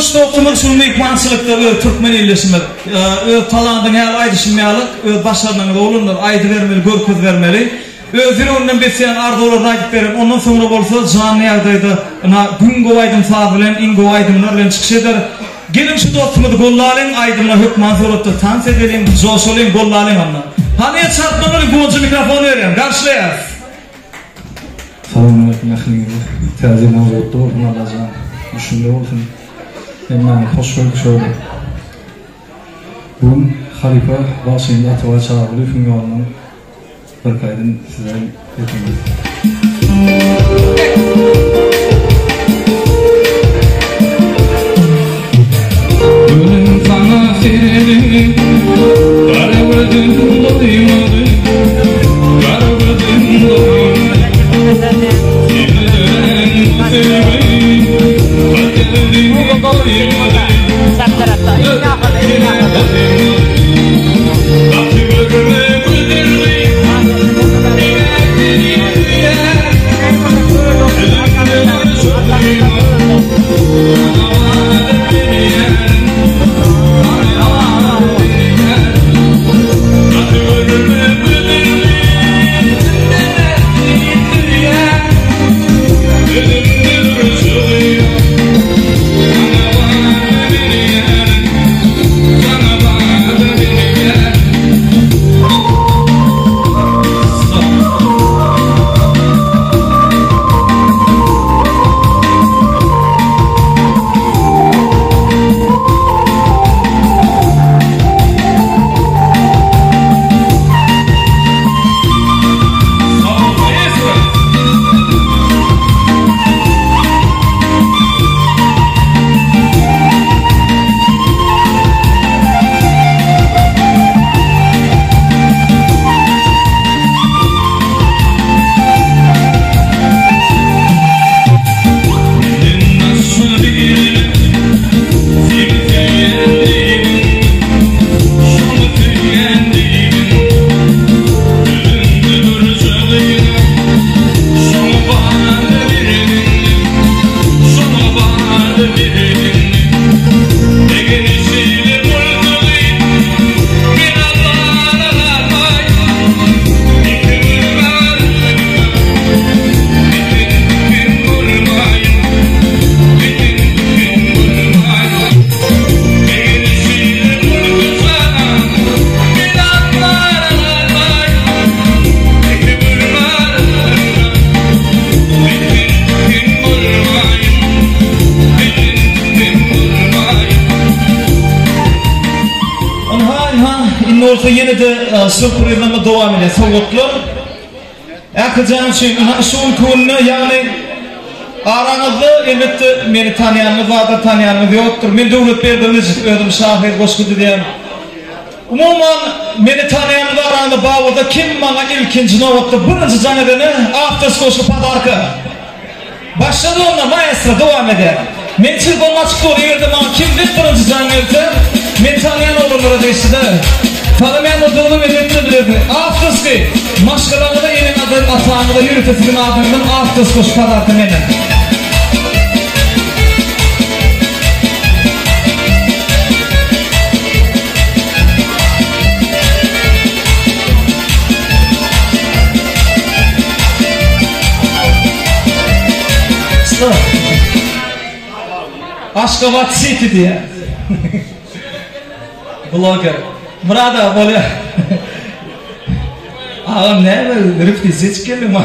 Buýsanç dostumyz şu myhmançylykda öz türkmen ildeşimiz. Öz talandyň häli aýdyşym ýaly öz başarnygyňyz oglanlar aýdybermeli görkezibermeli. Öz ýüreginden besýän arzuwlaryny aýdyp beren ondan soňra bolsa janly ýagdaýda ynha güň gowy aýdym saz bilen iň gowy aýdymlar bilen çykyş eder. Geliň şu dostumyzy gollalyň aýdymyna hökman suratda tans edeliň joşalyň gollalyň onda. Hany el çarpmalyň Guwanja mikrofon berýän garşylaýas. Salam aleýkum ähliňize. Täze ýylyňyz gutly bolsun Allajan düşümli bolsun. Hemmäňiz hoş gördük şöyle. Bu gün halypa bagşymyz Atabaý Çarygulyýewiň ýolundan bir aýdym size getirdik. Gülüm saňa seredip, gara gözüm doýmady, gara gözüm doýmady. Seni dörän bu söýgi, kaderimi goýmady, kaderimi goýmady. Gaty görme gözelli, men seni söýýän. Ynha, ynha, indi bolsa ýene-de sýurprizleme dowam edýär. Sowgatlar Ählijan üçin, ynha, şu günki günde, ýagny araňyzda elbetde meni tanýanyňyz bardyr, tanýanyňyz ýokdur. Men Döwlet Berdigylyjow, özüm şahyr, goşgy düzýän. Umuman, meni tanýanyňyz araňyzda bar bolsa, kim maňa ilkinji nobatda birinji jaň edene awtorskiý goşgy podarka. Başlady onda maestro dowam edýär. Men telefon açyk dur egerde maňa kimden birinji jaň gelse men tanýan oglanlara degişlide. Tanamaýan bolsaňyzam elbetde bilersiňiz. Awtorskiý maşgalaňyza eneňize ataňyza ýörite siziň adyňyzdan awtorskiý şu podarka menden. Aşgabat City diýýär. Bloger. Myrat aga bolýar. Agam näme repetisiýa çykyp geldiňmi?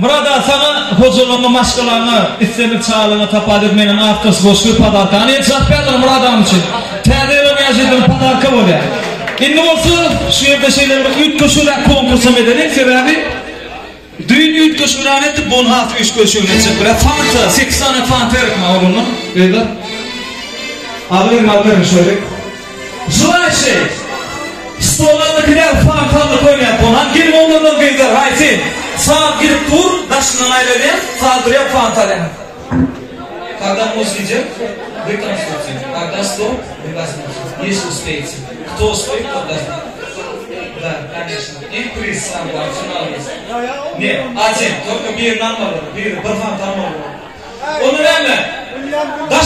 Myrat aga saňa hojalygyňa maşgalaňa islendik çagalygyňa tapar diýip menden awtorskiý goşgy podarka. Hany el çarpýarlar Myrat agam üçin. Täze ýyla näjedin podarka bolýar. Indi bolsa şu ýerde şeýle bir üýtgeşigräk konkursam edeliň sebäbi düýn üýtgeşigräk etdik bu gün has üýtgeşigini etjek bolýas. Fanta sekiz sany fanta gerek maňa oglanlar gyzlar. Alyň alyň şöyle. Želaýşi stollardaky däl fantalyk oýnaýar bolan geliň oglanlar gyzlar haýsy saz gidip dur daşyndan aýlanýar saz durýar fanta alýar Когда музыка идет, вы танцуете. Когда стоп, вы возьмете. Если успеете. Кто успеет, тот возьмет. Да, конечно. И приз сам главный, финал есть. Нет, один. Только bir almaly, bir, bir fanta almaly.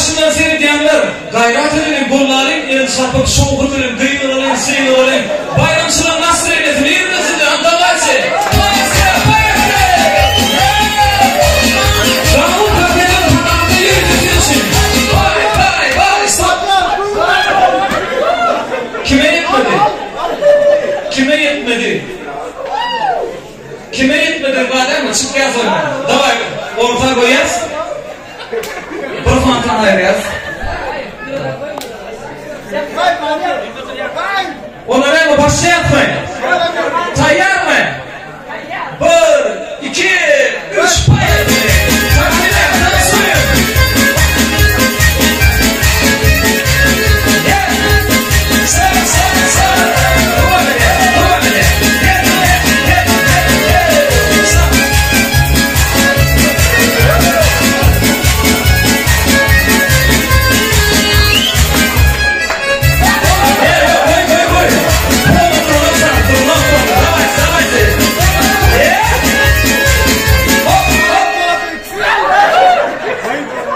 Daşyndan seredýänler, gaýrat edeliň, gollalyň, el çarpyp, şowhun bilen gygyralyň, sygyralyň. Baýramçylygyň nastroýeniýesi nirede sizde? Hany dawaýçy! Poýestre! Poýestre! Gamyň kafeniň parady ýörite siz üçin. Baý, baý, baý! Stop! Kime ýetmedi? Kime ýetmedi? Kime ýetmedi badämi? Çykýas oýna. Dawaý, orta goýýas. Bir fontan aýyrýas. Onda näme başlaýasmy? Taýýarmy? Bir, iki, üç, poýehli! Takbirler, tansuýun! Sag, sag, sag! Dowam edýär, dowam edýär. Gel, gel, gel, gel, gel! Sag!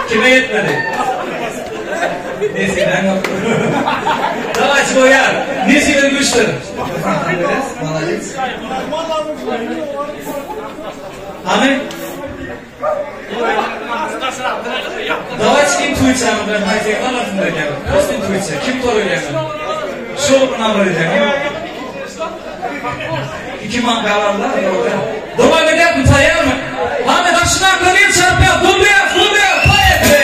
Kime ýetmedi? Nesibäň ýok. Dawaýçy goýar. Nesibe güýçdir. Молодец. Hany? Dawaýçy intuisiýaňyz bilen haýsy alarsyň diýýär. Prosto intuisiýa. Kim toý edýär? Şol bilen edýär. Iki manka barlar. Dowam edýärmi, taýýarmy? Hany daşyna köňül çarpýar, gulýar, gulýar, poýehli!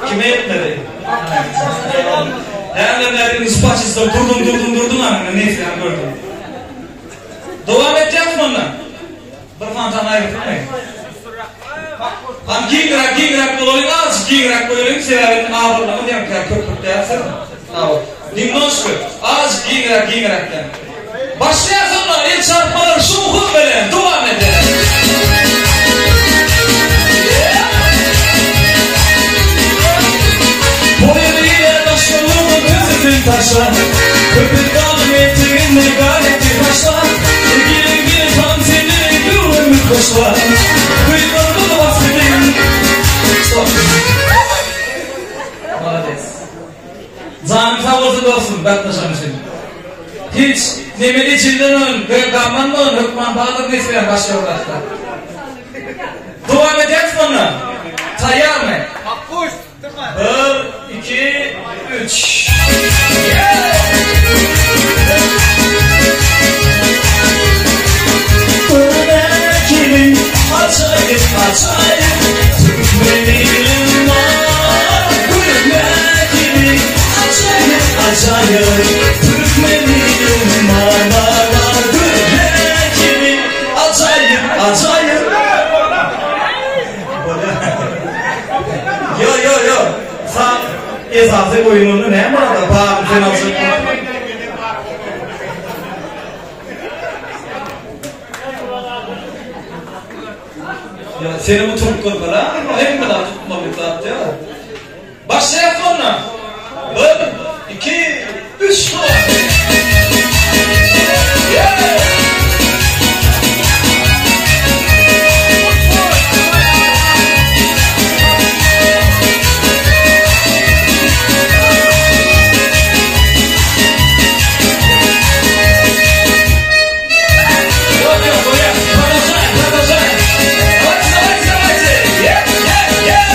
Kime ýetmedi? Näme näme ispaçysda durdum durdum durdum aňyna nesýäni gördüm. Dowam etýäris mundan. Bir fontan aýyrdyňmy? Hany giňräk giňräk bolalyň azajyk giňräk goýalyň sebäbi indi ahyrlama diýen köplük dälsir. Hawa. Nemnoşko azajyk giňräk giňräkden. Başlaýas onda el çarpmalar şowhun bilen dowam eder. Boýun başyny düzüp taşla. Köpet dagyň eteginde gar etdi başla. Gelin gelin tam seni göwnümi hoşla. Duýgularymyzy wasp edeýin. Stop. Молодец. Janyň sag bolsun dostum gatnaşan üçin. Hiç neme içinden ön, gamdan ön hökman bardyr nesibäň başga bir zatda. Dowam edýäris mundan. Taýýarmy? Bir, iki, üç. Örnekini açayım, açayım, Türkmenilim var. Örnekini açayım, açayım, Türkmenilim var, var, var. Örnekini açayım, açayım. Ýo ýo ýo. Sag esasy oýnuny näme barada baryny sen aljak. Ýa seni bu turup görmeli ha. Hemme zat tutmaly zat ýa. Başlaýas onda. Bir, iki, üç. Yeah! Продолжаем, продолжаем. Давайте, давайте, давайте. Yeah, yeah, yeah.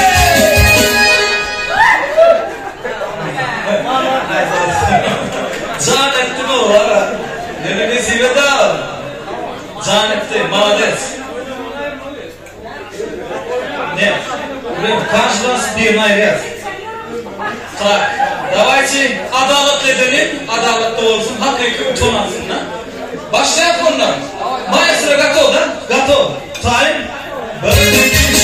Jan etdi bu ara. Neme nesibe da. Jan etdi, молодец. Нет, каждый раз birini aýyrýas. Так, давайте adalatly edelim, adalatly bolsun, hakyky utanansyn da. Başlaýak ondan. Maestro готов, да? Готов. Time. Bir, iki, üç.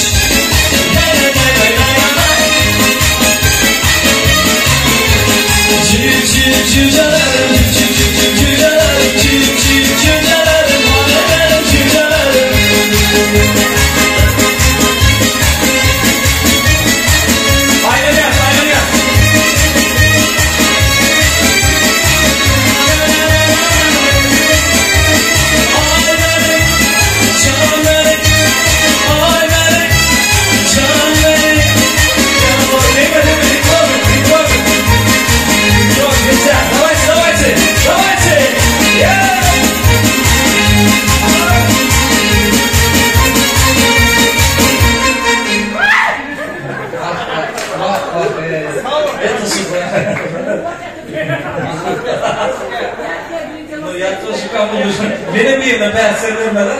Menem birine päsgel bermeli.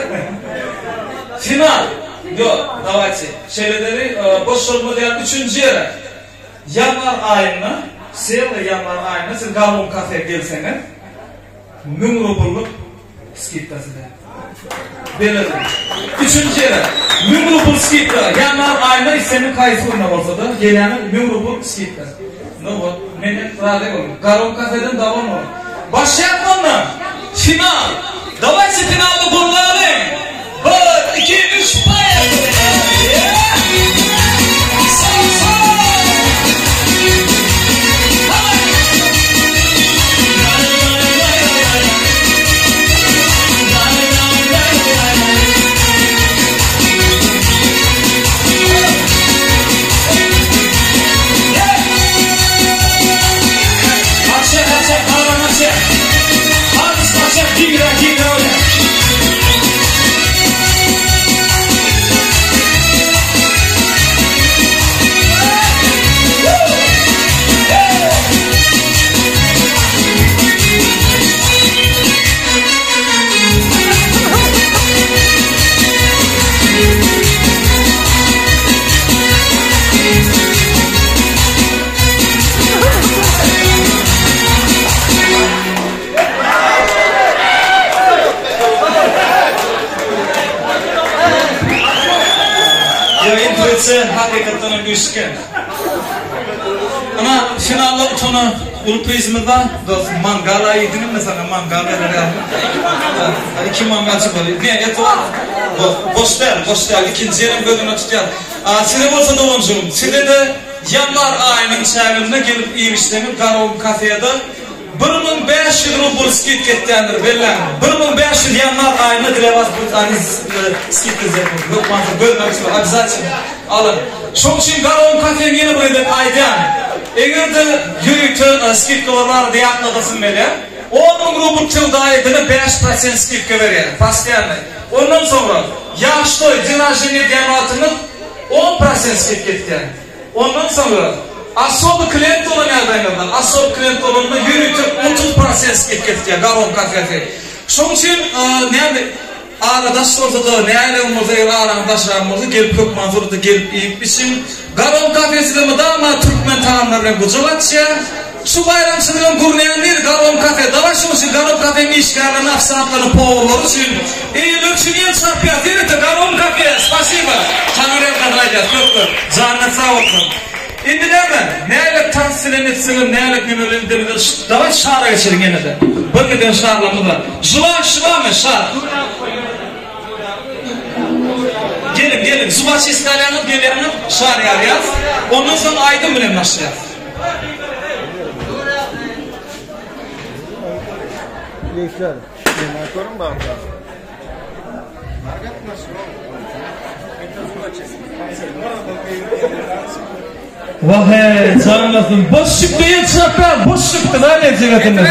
Final. Ýok, dawayçy. Şeýle edeli, boş bolmaz ýaly üçünji ýere. Ýanwar aýynda, sely ýanwar aýynda siz Garun kafe gelseňiz, 1000 rubllyk skidka size. Berildi. Üçünji ýere, 1000 rubl skidka. Ýanwar aýynda islendik haýsy günde bolsa-da, gelýäňiz 1000 rubl skidka. Nu wot, menden razy boluň. Garun kafeden dawon boluň. Başlaýak onda. Final. Dawayçy finaly gurnalyň. Bir, iki, üç, poýehali! Ýa intuisiýa hakykatdan hem güýçli eken. Ana, finalda utana uly prizimiz bar. Dost, mangala iýdiňmi saňa mangal berer ýaly. Iki mangal çykaly. Ne, et bar. Dost, boş däl, boş däl. Ikinji ýerem göz öňünde tutýar. Size bolsa doganjygym, size-de ýanwar aýynyň çäginde gelip iýip-içseňiz Garagum kafede 1500 rubl skidka etýändir, belläň. 1500 ýanwar aýynda dla was будет они skidka сделают. Hökman gözlemek üçin obязательно alyň. Şoň üçin Garagum kafeň ýene bir gezek aýdýan. Eger-de ýörite skidkalar barada ýatladasym gelýär. 10 müň rubl söwda edene 5% skidka berýär, postoýanny. Ondan soňra ýaş toý, день рождения edýän wagtyňyz 10% skidka etýär. Ondan soňra osoby klient bolan ýagdaýyňyzda, osoby klient bolanda ýörite 30% skidka etýär Garom kafesi. Şoň üçin näme ara daş bolsa-da, nähili bolsa, eger araňyz daşrak bolsa, gelip hökman suratda gelip iýip içiň. Garom kafesi de mydama türkmen tagamlary bilen gujak açýar. Şu baýramçylygyň gurnaýan nir Garom kafe. Dawaý şoň üçin Garom kafeň işgärlerine, ofisiantlaryna, powurlary üçin, eýeleri üçin el çarpýas. Ýörite Garom kafe. Spasiba. Taňry ýalkasyn aýdýas köp köp. Janyňyz sag bolsun. Indi näme? Nälet tans bilen etseňem, nälet neme bilen edeniňde dawaý şara geçeliň ýene-de. Bir giden şarlarymyz bar. Žuwa şuwamy şar? Geliň, geliň. Zubaçistka alýaňyz, gelýäňiz, şar ýarýas. Ondan soň aýdym bilen başlaýas. Ýigitler, men aýtarym bagda. Wah-eý, janlasyn. Boş çykdy, el çarpýar, boş çykdy, da, nejik etmez.